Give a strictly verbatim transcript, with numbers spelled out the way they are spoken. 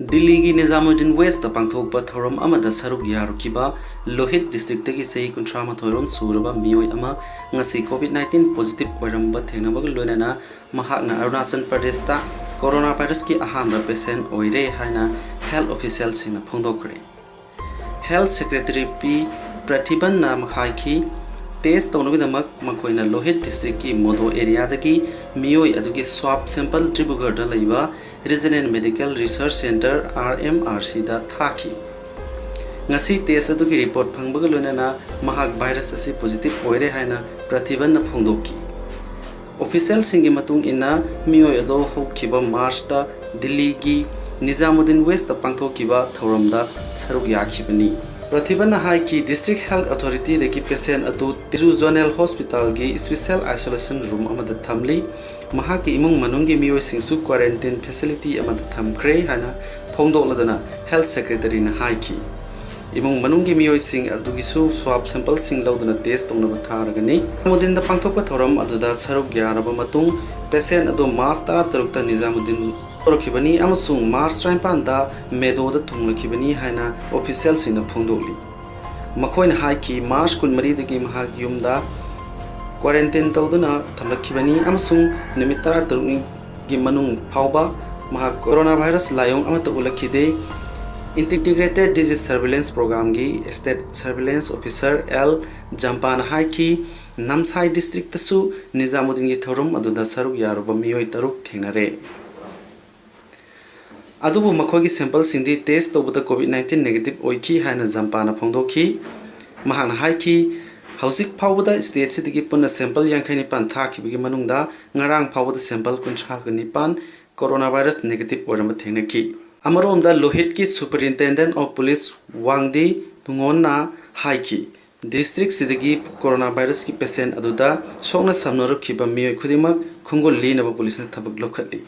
ꯗꯤꯜꯂꯤꯒꯤ ꯅꯤꯖꯥꯃꯨꯗꯤꯟ ꯋꯦꯁꯇ ꯄꯥꯡꯊꯣꯛꯄ ꯊꯧꯔꯝ ꯑꯃꯗ ꯁꯔꯨꯛ ꯌꯥꯔꯨꯈꯤꯕ ꯂꯣꯍꯤꯠ ꯗꯤꯁꯇ꯭ꯔꯤꯛꯇꯒꯤ ꯆꯍꯤ ꯀꯨꯟꯊ꯭ꯔꯥ ꯃꯥꯊꯣꯏ ꯔꯣꯝ ꯁꯨꯔꯕ ꯃꯤꯑꯣꯏ ꯑꯃ ꯉꯁꯤ ꯀꯣꯚꯤꯗ ꯅꯥꯏꯟꯇꯤꯟ ꯄꯣꯖꯤꯇꯤꯚ ꯑꯣꯏꯔꯝꯕ ꯊꯦꯡꯅꯕꯒ ꯂꯣꯏꯅꯅ ꯃꯍꯥꯛꯅ ꯑꯔꯨꯅꯥꯆꯜ ꯄ꯭ꯔꯗꯦꯁꯇ ꯀꯣꯔꯣꯅꯥ ꯚꯥꯏꯔꯁꯀꯤ ꯑꯍꯥꯟꯕ ꯄꯦꯁꯦꯟ ꯑꯣꯏꯔꯦ ꯍꯥꯏꯅ ꯍꯦꯜꯊ ꯑꯣꯐꯤꯁꯤꯌꯦꯜꯁꯤꯡꯅ ꯐꯣꯡꯗꯣꯛꯈ꯭ꯔꯦ꯫ ꯍꯦꯜꯊ ꯁꯦꯀ꯭ꯔꯦꯇꯔꯤ ꯄꯤ ꯄ꯭ꯔꯊꯤꯕꯟꯅ ꯍꯥꯏꯈꯤ, ꯇꯦꯁ ꯇꯧꯅꯕꯒꯤꯗꯃꯛ ꯃꯈꯣꯏꯅ ꯂꯣꯍꯤꯠ ꯗꯤꯁꯇ꯭ꯔꯤꯛꯀꯤ ꯃꯣꯗꯣ ꯑꯦꯔꯤꯌꯥꯗꯒꯤ ꯃꯤꯑꯣꯏ ꯑꯗꯨꯒꯤ ꯁ꯭ꯋꯥꯕ ꯁꯦꯝꯄꯜ ꯗꯤꯕ꯭ꯔꯨꯒꯔꯗ ꯂꯩꯕ ꯔꯤꯖꯅꯦꯜ ꯃꯦꯗꯤꯀꯦꯜ ꯔꯤꯁꯔꯆ ꯁꯦꯟꯇꯔ, RMRCꯗ ꯊꯥꯈꯤ꯫ ꯉꯁꯤ ꯇꯦꯁ ꯑꯗꯨꯒꯤ ꯔꯤꯄꯣꯔꯠ ꯐꯪꯕꯒ ꯂꯣꯏꯅꯅ ꯃꯍꯥꯛ ꯚꯥꯏꯔꯁ ꯑꯁꯤ ꯄꯣꯖꯤꯇꯤꯚ ꯑꯣꯏꯔꯦ ꯍꯥꯏꯅ ꯄ꯭ꯔꯊꯤꯕꯟꯅ ꯐꯣꯡꯗꯣꯛꯈꯤ꯫ ꯑꯣꯐꯤꯁꯤꯌꯦꯜꯁꯤꯡꯒꯤ ꯃꯇꯨꯡ ꯏꯟꯅ, ꯃꯤꯑꯣꯏ ꯑꯗꯨ ꯍꯧꯈꯤꯕ ꯃꯥꯔꯆꯇ ꯗꯤꯜꯂꯤꯒꯤ ꯅꯤꯖꯥꯃꯨꯗꯤꯟ ꯋꯦꯁꯇ ꯄꯥꯡꯊꯣꯛꯈꯤꯕ ꯊꯧꯔꯝꯗ ꯁꯔꯨꯛ ꯌꯥꯈꯤꯕꯅꯤ꯫ ꯄ꯭ꯔꯊꯤꯕꯟꯅ ꯍꯥꯏꯈꯤ, ꯗꯤꯁꯇ꯭ꯔꯤꯛ ꯍꯦꯜꯊ ꯑꯣꯊꯣꯔꯤꯇꯤꯗꯒꯤ ꯄꯦꯁꯦꯟ ꯑꯗꯨ ꯇꯤꯖꯨ ꯖꯣꯅꯦꯜ ꯍꯣꯁꯄꯤꯇꯥꯜꯒꯤ ꯁ꯭ꯄꯦꯁꯦꯜ ꯑꯥꯏꯁꯣꯂꯦꯁꯟ ꯔꯨꯝ ꯑꯃꯗ ꯊꯝꯂꯤ꯫ ꯃꯍꯥꯛꯀꯤ ꯏꯃꯨꯡ ꯃꯅꯨꯡꯒꯤ ꯃꯤꯑꯣꯏꯁꯤꯡꯁꯨ ꯀ꯭ꯋꯥꯔꯦꯟꯇꯤꯟ ꯐꯦꯁꯤꯂꯤꯇꯤ ꯑꯃꯗ ꯊꯝꯈ꯭ꯔꯦ ꯍꯥꯏꯅ ꯐꯣꯡꯗꯣꯛꯂꯗꯨꯅ ꯍꯦꯜꯊ ꯁꯦꯀ꯭ꯔꯦꯇꯔꯤꯅ ꯍꯥꯏꯈꯤ꯫ ꯏꯃꯨꯡ ꯃꯅꯨꯡꯒꯤ ꯃꯤꯑꯣꯏꯁꯤꯡ ꯑꯗꯨꯒꯤꯁꯨ ꯁ꯭ꯋꯥꯕ ꯁꯦꯝꯄꯜꯁꯤꯡ ꯂꯧꯗꯨꯅ ꯇꯦꯁ ꯇꯧꯅꯕ ꯊꯥꯔꯒꯅꯤ꯫ ꯅꯤꯖꯥꯃꯨꯗꯤꯟꯗ ꯄꯥꯡꯊꯣꯛꯄ ꯊꯧꯔꯝ ꯑꯗꯨꯗ ꯁꯔꯨꯛ ꯌꯥꯔꯕ ꯃꯇꯨꯡ, ꯄꯦꯁꯦꯟ ꯑꯗꯨ ꯃꯥꯔꯆ ꯇꯔꯥꯇꯔꯨꯛꯇ ꯅꯤꯖꯥꯃꯨꯗꯤꯟ ꯌꯧꯔꯛꯈꯤꯕꯅꯤ ꯑꯃꯁꯨꯡ ꯃꯥꯔꯆ ꯇꯔꯥꯅꯤꯄꯥꯟꯗ ꯃꯦꯗꯣꯗ ꯊꯨꯡꯂꯈꯤꯕꯅꯤ ꯍꯥꯏꯅ ꯑꯣꯐꯤꯁꯤꯌꯦꯜꯁꯤꯡꯅ ꯐꯣꯡꯗꯣꯛꯂꯤ꯫ ꯃꯈꯣꯏꯅ ꯍꯥꯏꯈꯤ, ꯃꯥꯔꯆ ꯀꯨꯟꯃꯔꯤꯗꯒꯤ ꯃꯍꯥꯛ ꯌꯨꯝꯗ ꯀ꯭ꯋꯥꯔꯦꯟꯇꯤꯟ ꯇꯧꯗꯨꯅ ꯊꯝꯂꯛꯈꯤꯕꯅꯤ ꯑꯃꯁꯨꯡ ꯅꯨꯃꯤꯠ ꯇꯔꯥꯇꯔꯨꯛꯅꯤꯒꯤ ꯃꯅꯨꯡ ꯐꯥꯎꯕ ꯃꯍꯥꯛ ꯀꯣꯔꯣꯅꯥ ꯚꯥꯏꯔꯁ ꯂꯥꯏꯑꯣꯡ ꯑꯃꯠꯇ ꯎꯠꯂꯛꯈꯤꯗꯦ꯫ ꯏꯟꯇꯤꯒ꯭ꯔꯦꯇꯦꯗ ꯗꯤꯖꯤꯖ ꯁꯔꯚꯤꯂꯦꯟꯁ ꯄ꯭ꯔꯣꯒ꯭ꯔꯥꯝꯒꯤ ꯁ꯭ꯇꯦꯠ ꯁꯔꯚꯤꯂꯦꯟꯁ ꯑꯣꯐꯤꯁꯔ ꯑꯦꯜ ꯖꯝꯄꯥꯅ ꯍꯥꯏꯈꯤ, ꯅꯝꯁꯥꯏ ꯗꯤꯁꯇ꯭ꯔꯤꯛꯇꯁꯨ ꯅꯤꯖꯥꯃꯨꯗꯤꯟꯒꯤ ꯊꯧꯔꯝ ꯑꯗꯨꯗ ꯁꯔꯨꯛ ꯌꯥꯔꯨꯕ ꯃꯤꯑꯣꯏ ꯇꯔꯨꯛ ꯊꯦꯡꯅꯔꯦ꯫ ꯑꯗꯨꯕꯨ ꯃꯈꯣꯏꯒꯤ ꯁꯦꯝꯄꯜꯁꯤꯡꯗꯤ ꯇꯦꯁ ꯇꯧꯕꯗ ꯀꯣꯚꯤꯗ ꯅꯥꯏꯟꯇꯤꯟ ꯅꯦꯒꯦꯇꯤꯚ ꯑꯣꯏꯈꯤ ꯍꯥꯏꯅ ꯖꯝꯄꯥꯅ ꯐꯣꯡꯗꯣꯛꯈꯤ꯫ ꯃꯍꯥꯛꯅ ꯍꯥꯏꯈꯤ, ꯍꯧꯖꯤꯛ ꯐꯥꯎꯕꯗ ꯁ꯭ꯇꯦꯠꯁꯤꯗꯒꯤ ꯄꯨꯟꯅ ꯁꯦꯝꯄꯜ ꯌꯥꯡꯈꯩ ꯅꯤꯄꯥꯟ ꯊꯥꯈꯤꯕꯒꯤ ꯃꯅꯨꯡꯗ ꯉꯔꯥꯡ ꯐꯥꯎꯕꯗ ꯁꯦꯝꯄꯜ ꯀꯨꯟꯊ꯭ꯔꯥꯒ ꯅꯤꯄꯥꯟ ꯀꯣꯔꯣꯅꯥ ꯚꯥꯏꯔꯁ ꯅꯦꯒꯦꯇꯤꯚ ꯑꯣꯏꯔꯝꯕ ꯊꯦꯡꯅꯈꯤ꯫ ꯑꯃꯔꯣꯝꯗ ꯂꯣꯍꯤꯠꯀꯤ ꯁꯨꯄꯔꯤꯟꯇꯦꯟꯗꯦꯟ ꯑꯣꯐ ꯄꯨꯂꯤꯁ ꯋꯥꯡꯗꯤ ꯅꯨꯡꯉꯣꯟꯅ ꯍꯥꯏꯈꯤ, ꯗꯤꯁꯇ꯭ꯔꯤꯛꯁꯤꯗꯒꯤ ꯀꯣꯔꯣꯅꯥ ꯚꯥꯏꯔꯁꯀꯤ ꯄꯦꯁꯦꯟ ꯑꯗꯨꯗ ꯁꯣꯛꯅ ꯁꯝꯅꯔꯛꯈꯤꯕ ꯃꯤꯑꯣꯏ ꯈꯨꯗꯤꯡꯃꯛ ꯈꯣꯡꯒꯨꯜ ꯂꯤꯅꯕ ꯄꯨꯂꯤꯁꯅ ꯊꯕꯛ ꯂꯧꯈꯠꯂꯤ꯫